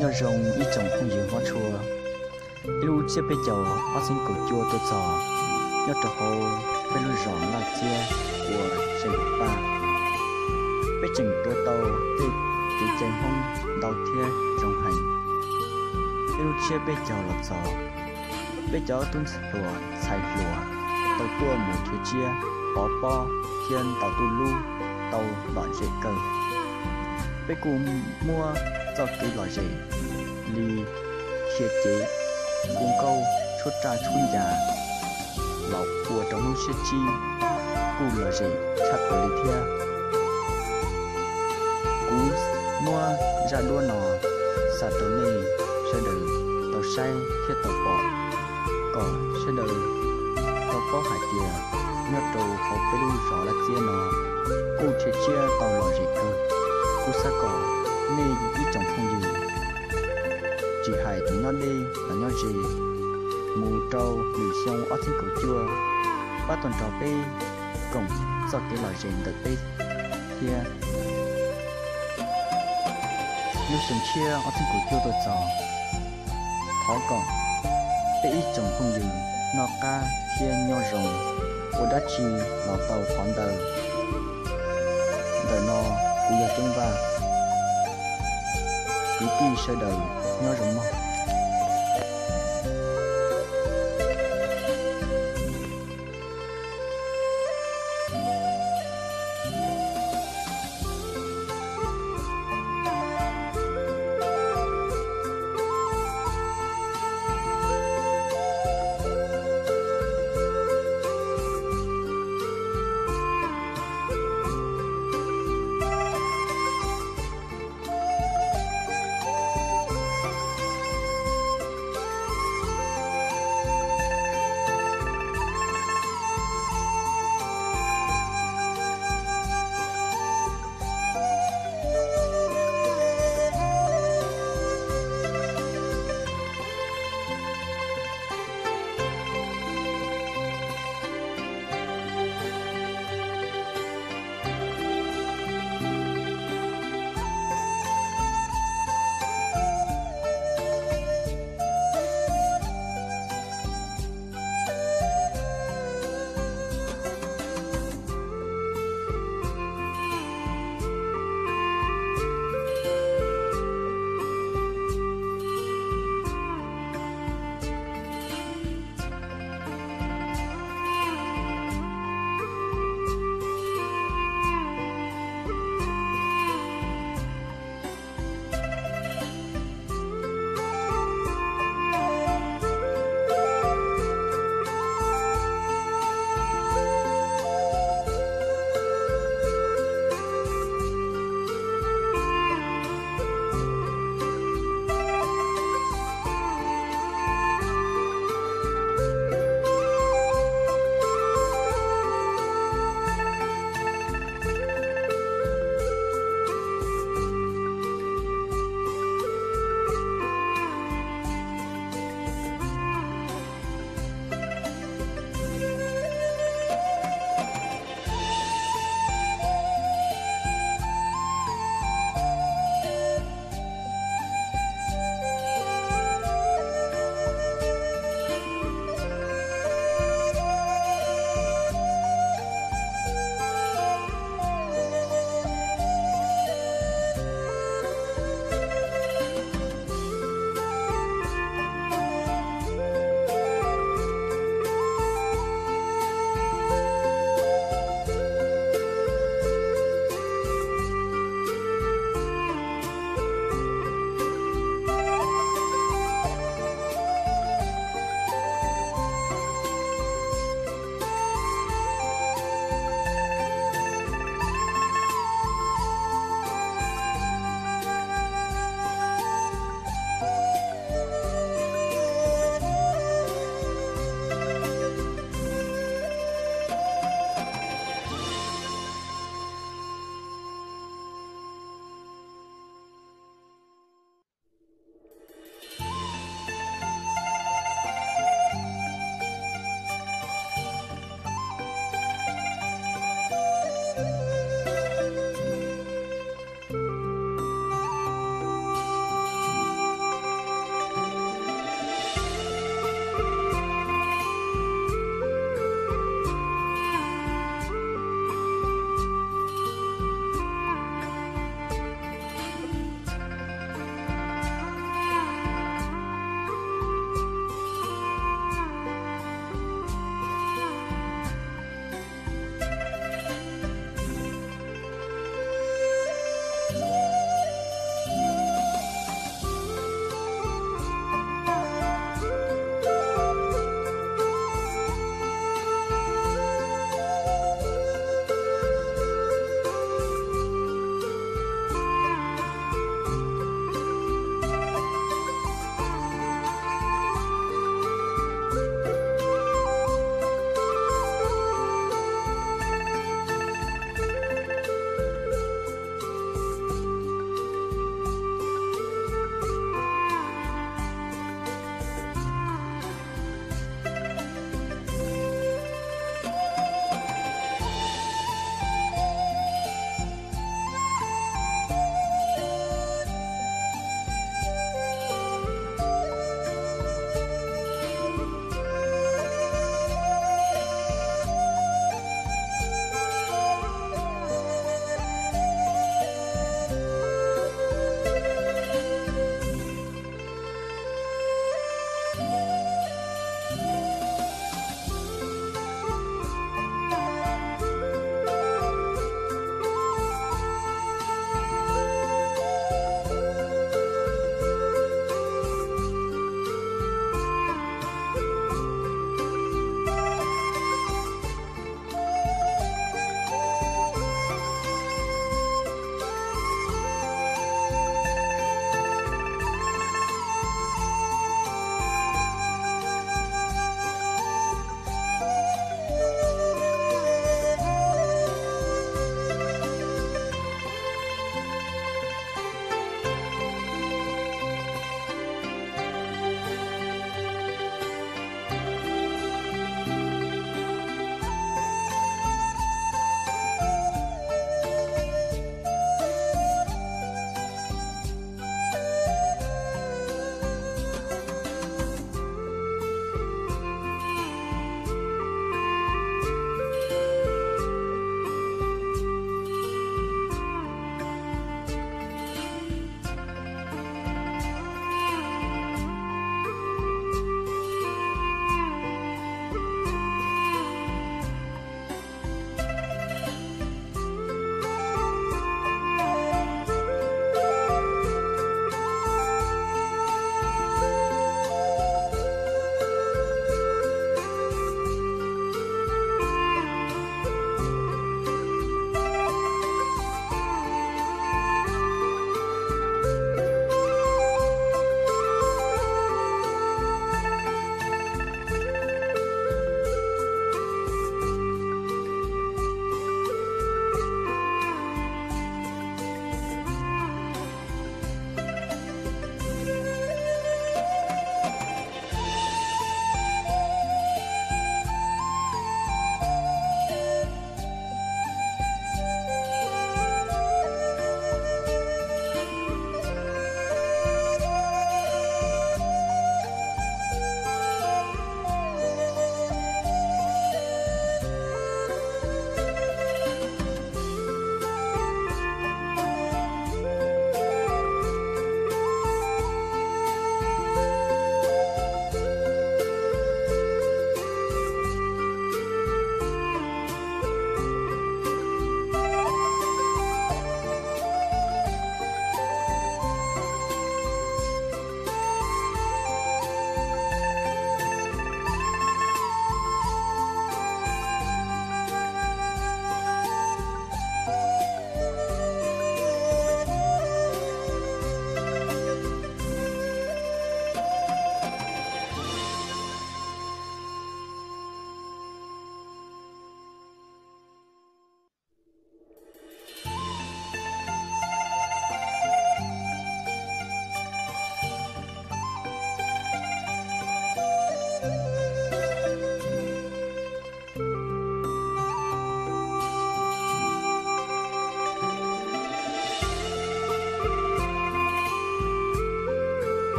Nyob zoo ib tsoom phooj ywg hmov tshua, ib lub tsiab peb caug ob txhiab kaum cuaj tuaj txog nyob rau hauv peb lub zos Laj Txiab ua Zes Vam Paj, peb tseem tuav tau tej kev cai Hmoob ntau thiab zoo heev. Ib lub tsiab peb caug los txog, peb cov tub hluas ntxhais hluas tau tuaj mus nrhiav tsiab pov pob thiab ntaus tuj lub tau lom zem kawg. Peb kuj muab txoj kev lom zem li qhia cev, hu nkauj, tshuab raj tshuab ncas los ua rau lub siab tsib kuj lom zem tshaj plaws li thiab. Kuv muab zaj duab no xa rau nej sawv daws tau saib thiab tau pom, kom sawv daws tau paub hais tias nyob rau hauv peb lub zos Laj Txiab no kuj nrhiav tsiab tau lom zem kawg. Kuv xav kom nej ib tsoom phooj ywg, tsis hais tus nyob deb los nyob ze, mus rau lwm xyoo ob txhiab kaum cuaj, pab tau nrog peb koom txoj kev lom zem ntawm peb thiab. Lub xyoo tshiab ob txhiab kaum cuaj tuaj txog, thov kom peb ib tsoom phooj ywg noj qab thiab nyob zoo, ua dab tsi los tau qhov ntawd. Ntawm no kuv yog Coob Vaj, kwv tij sawv daws nyob zoo mog.